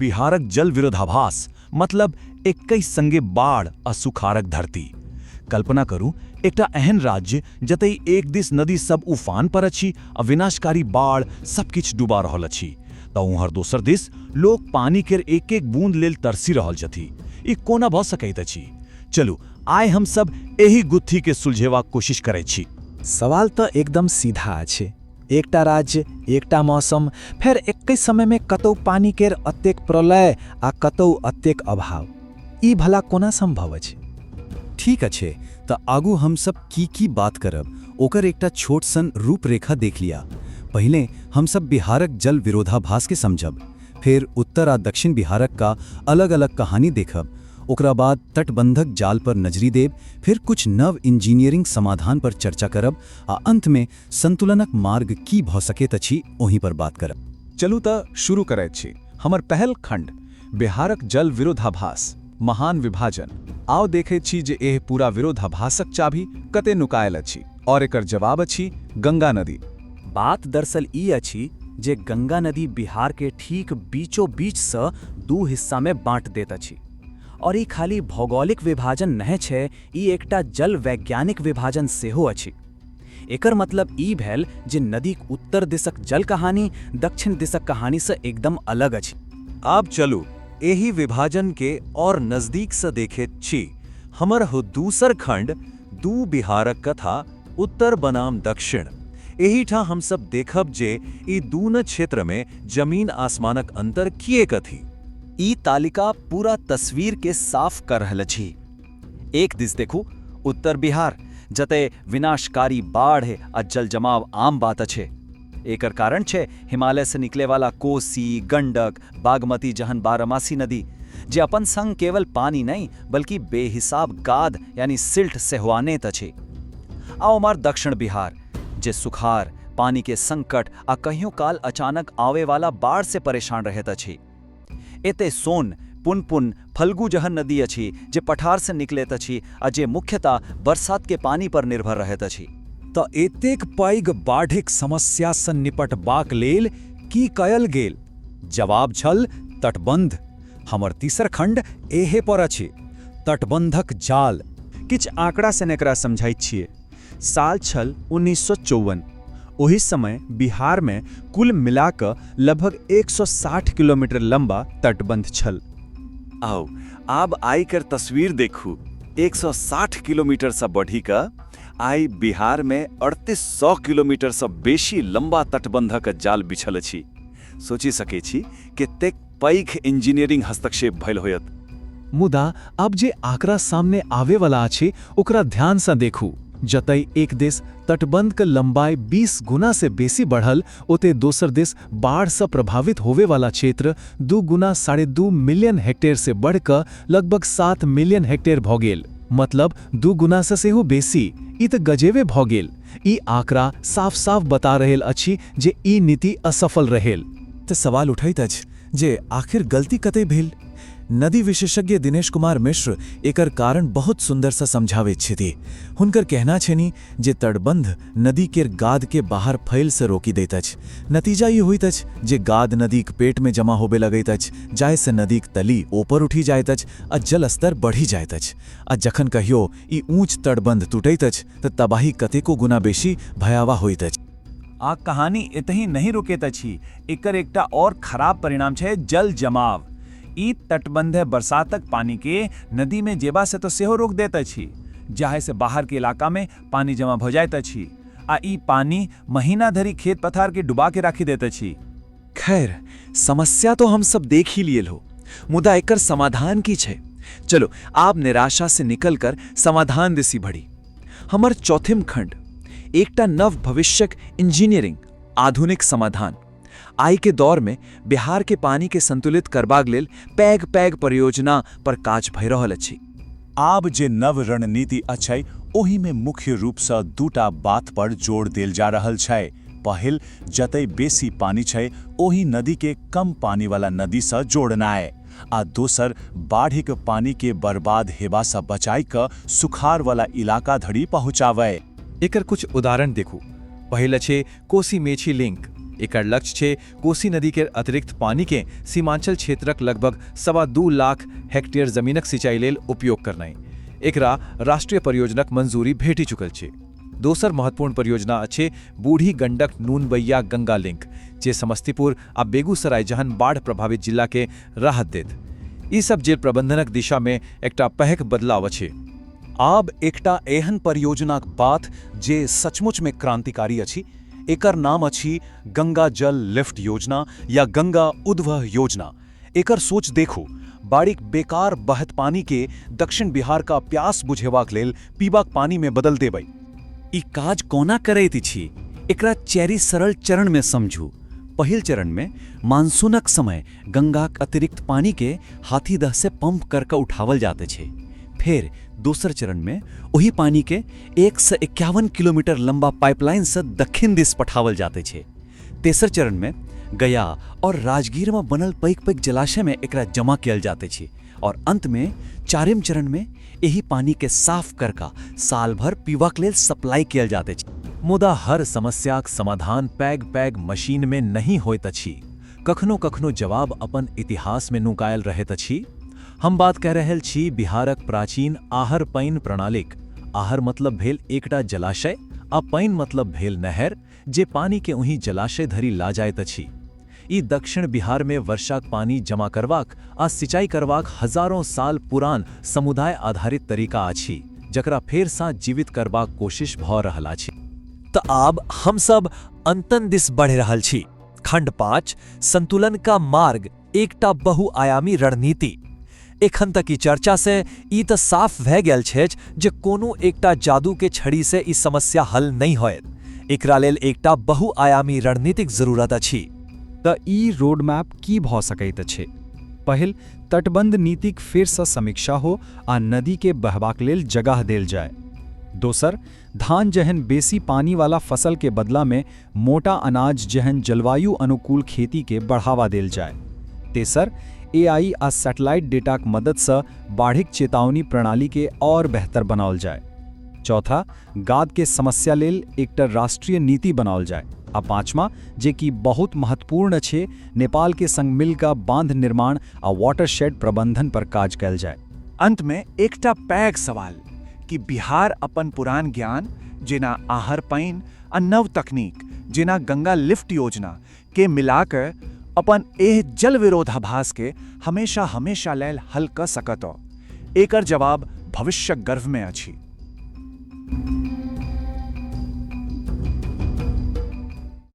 बिहारक जल विरोधाभास, मतलब एक्कहि संगे बाढ़ आ सुखाड़क धरती। कल्पना करू, एकटा एहन राज्य जतय एक दिस नदी सब उफान पर अछि आ विनाशकारी बाढ़ सब किछु डुबा रहल अछि, तऽ उम्हर दोसर दिस लोक पानी केर एक एक बूंद लेल तरसि रहल छथि। ई कोना भऽ सकैत अछि? चलू, आइ हम सब एहि गुत्थी के सुलझेबाक कोशिश करैत छी। सवाल तऽ एकदम सीधा अछि। एकटा राज्य, एकटा मौसम, फेर एक्के समयमे कतौ पानि केर अतेक प्रलय आ कतौ अतेक अभाव। ई भला कोना संभव अछि? ठीक अछि, तऽ आगू हम सब की की बात करब ओकर एकटा छोट सन रूपरेखा देख लिया। पहिले हम सब बिहारक जल विरोधाभास के समझब, फिर उत्तर आ दक्षिण बिहारक का अलग अलग कहानी देखब, ओकरा बाद तटबंधक जाल पर नजरी देब, फिर कुछ नव इंजीनियरिंग समाधान पर चर्चा करब आ अंत में संतुलनक मार्ग की भऽ सकैत अछि ओहि पर बात करब। चलू तऽ शुरू करैत छी हमर पहिल खंड, बिहारक जल विरोधाभास, महान विभाजन। आउ देखैत छी जे एह पूरा विरोधाभासक चाभी कते नुकायल अछि और एकर जवाब अछि गंगा नदी। बात दरअसल ई अछि जे गंगा नदी बिहार के ठीक बीचों बीच सँ दू हिस्सा में बांट देत अछि और ई खाली भौगोलिक विभाजन नहि छै, ई एकटा जल वैज्ञानिक विभाजन सेहो अछि। एकर मतलब ई भेल जे नदीक उत्तर दिसक जल कहानी दक्षिण दिसक कहानी सँ एकदम अलग अछि। आब चलू, एहि विभाजन के और नजदीक से देखैत छी। हमर हो दूसर खंड, दू बिहारक कथा, उत्तर बनाम दक्षिण। एहिठाम हम सब देखब जे ई दून क्षेत्र में जमीन आसमानक अंतर किएक अछि। ई तालिका पूरा तस्वीर के साफ कर रहल अछि। एक दिस देखू उत्तर बिहार, जतय विनाशकारी बाढ़ आ जलजमाव आम बात अछि। एकर कारण छै हिमालय से निकले वाला कोसी, गंडक, बागमती जहन बारहमासी नदी, जे अपन संग केवल पानी नहीं बल्कि बेहिसाब गाद यानी सिल्ट सेहो आनैत अछि। आ उम्हर दक्षिण बिहार, जे सुखाड़, पानी के संकट आ कहियो काल अचानक आवे वाला बाढ़ से परेशान रहैत अछि। एते सोन, पुनपुन, फल्गु जहन नदी अछि जे पठार से निकलैत अछि आ जे मुख्यतः बरसात के पानी पर निर्भर रहैत अछि। तऽ एतेक पैघ बाढ़िक समस्या सँ निपटबाक लेल की कयल गेल? जवाब छल तटबंध। हमर तीसर खंड एहे पर अछि, तटबंधक जाल। किछु आंकड़ा से एकरा समझाइत छियै। साल छल 1954। ओहि समय बिहार में कुल मिला कऽ लगभग 160 किलोमीटर लंबा तटबंध छल। आउ, आब आइ कर तस्वीर देखू। 160 किलोमीटर सँ बढ़ी कऽ आइ बिहार में 3800 किलोमीटर सँ बेसी लंबा तटबंधक जाल बिछल अछि। सोचि सकै छी कतेक पैघ इंजीनियरिंग हस्तक्षेप भयल होयत। मुदा अब जे आंकड़ा सामने आवे वाला अछि ओकरा ध्यान सँ देखू। जतय एक दिस तटबंध के लंबाई 20 गुना से बेसी बढ़ल, ओते दोसर दिस बाढ़ से प्रभावित होवे वाला क्षेत्र 2 गुना 2.5 मिलियन हेक्टेयर से बढ़कर लगभग 7 मिलियन हेक्टेयर भऽ गेल। मतलब 2 गुना से सेहो बेसी। ई तऽ गजेबे भऽ गेल। ई आंकड़ा साफ साफ बता रहल अछि जे ई नीति असफल रहेल। तऽ सवाल उठैत अछि जे आखिर गलती कतय भेल? नदी विशेषज्ञ दिनेश कुमार मिश्र एकर कारण बहुत सुंदर सँ समझाबैत छथि। हुनकर कहना छनि जे तटबंध नदी केर गाद के बाहर फैल से रोकि दैत अछि। नतीजा ई होइत अछि जे गाद नदीक पेट में जमा होबे लगैत अछि, जाहिसँ नदीक तली ऊपर उठि जाइत अछि आ जल स्तर बढ़ि जाइत अछि। आ जखन कहियो ई ऊंच तटबंध टूटैत अछि तऽ तबाही कतेको गुना बेसी भयावह होइत अछि। आ कहानी एतहि नहीं रुकैत अछि। एकर एकटा और खराब परिणाम छै जल जमाव। ई तटबंध बरसातक पानी के नदी में जेबा से तो सेहो रोक दैत अछि, जाहि से बाहर के इलाका में पानी जमा भऽ जाइत अछि आ ई पानी महीना धरि खेत पथार के डुबा के राखि दैत अछि। खैर, समस्या तो हम सब देख ही लिए हो, मुदा एकर समाधान की छै? चलो, आब निराशा से निकल कर समाधान दिसी बढ़ी। हमर चौथिम खंड, एकटा नव भविष्यक इंजीनियरिंग, आधुनिक समाधान। आइ के दौर में बिहार के पानी के संतुलित करबाक लेल पैघ पैघ परियोजना पर काज भए रहल अछि। आब जे नव रणनीति अछि ओहि में मुख्य रूप सँ दूटा बात पर जोर देल जा रहल छै। पहिल, जतय बेसी पानी छै ओहि नदी के कम पानी वाला नदी सँ जोड़नाय आ दोसर, बाढ़िक पानी के बर्बाद हेबा सँ बचाई कऽ सुखाड़ वाला इलाका धरि पहुंचावय। एकर कुछ उदाहरण देखू। पहिल अछि कोसी मेछी लिंक। एकर लक्ष्य छै कोसी नदी के अतिरिक्त पानी के सीमांचल क्षेत्रक लगभग 2.25 लाख हेक्टेयर जमीनक सिंचाई लेल उपयोग करनाइ। एकरा राष्ट्रीय परियोजनाक मंजूरी भेटि चुकल छै। दोसर महत्वपूर्ण परियोजना अछि बूढ़ी गंडक नूनबैया गंगा लिंक, जे समस्तीपुर आ बेगूसराय जहन बाढ़ प्रभावित जिला के राहत देत। ई सब जल प्रबंधनक दिशा में एकटा पैघ बदलाव अछि। आब एकटा एहन परियोजनाक बात जे सचमुच में क्रांतिकारी अछि। एकर नाम अछि गंगा जल लिफ्ट योजना या गंगा उद्वह योजना। एकर सोच देखू, बाढ़िक बेकार बहत पानी के दक्षिण बिहार का प्यास बुझेबाक लेल पीबाक पानी में बदल देबै। ई काज कोना करैत छी, एकरा चारि सरल चरण में समझू। पहिल चरण में मानसूनक समय गंगाक अतिरिक्त पानी के हाथीदह से पंप करके उठावल जाते छै। फिर दोसर चरण में ओही पानी के 151 किलोमीटर लंबा पाइपलाइन से दक्षिण दिस पठावल जाते छै। तेसर चरण में गया और राजगीर में बनल पैघ पैघ जलाशय में एकरा जमा कयल जाते छै और अंत में चारिम चरण में एही पानी के साफ करका साल भर पीबाक लेल सप्लाई कयल जाते छै। मुदा हर समस्याक समाधान पैघ पैघ मशीन में नहीं होइत अछि। कखनो कखनो जवाब अपन इतिहास में नुकायल रहैत अछि। हम बात कह रहल छी बिहारक प्राचीन आहर पैन प्रणालीक। आहर मतलब भेल एकटा जलाशय आ पैन मतलब भेल नहर, जे पानी के उही जलाशय धरि ला जाइत अछि। ई दक्षिण बिहार में वर्षाक पानी जमा करबाक आ सिंचाई करबाक हजारों साल पुरान समुदाय आधारित तरीका अछि, जकरा फेरसँ जीवित करबाक कोशिश भऽ रहल अछि। तऽ आब हम सब अंतन दिस बढ़ि रहल छी। खंड 5, संतुलन का मार्ग, एकटा बहुआयामी रणनीति। एखन तक ई चर्चा से ई तऽ साफ भए गेल छै जे कोनो एकटा जादू के छड़ी से ई समस्या हल नहि होयत। एकरा लेल एकटा बहुआयामी रणनीतिक जरूरत अछि। तऽ ई रोडमैप की भऽ सकैत अछि? पहिल, तटबंध नीतिक फेरसँ समीक्षा हो आ नदी के बहबाक लेल जगह देल जाय। दोसर, धान जेहन बेसी पानी वाला फसल के बदला में मोटा अनाज जेहन जलवायु अनुकूल खेती के बढ़ावा देल जाय। तेसर, एआई आ सैटेलाइट डेटाक मददसँ बाढ़िक चेतावनी प्रणाली के और बेहतर बनाओल जाय। चौथा, गाद के समस्या लेल एकटा राष्ट्रीय नीति बनाओल जाय। आ पाँचवा, जे कि बहुत महत्वपूर्ण छै, नेपाल के संग मिलकर बांध निर्माण आ वाटरशेड प्रबंधन पर काज कयल जाय। अंत में एकटा पैघ सवाल कि बिहार अपन पुरान ज्ञान जेना आहर पानि आ नव तकनीक जेना गंगा लिफ्ट योजना के मिलाकर अपन एह जल विरोधाभास के हमेशा हमेशा लेल हल क सकत? एकर जवाब भविष्यक गर्भ में अछि।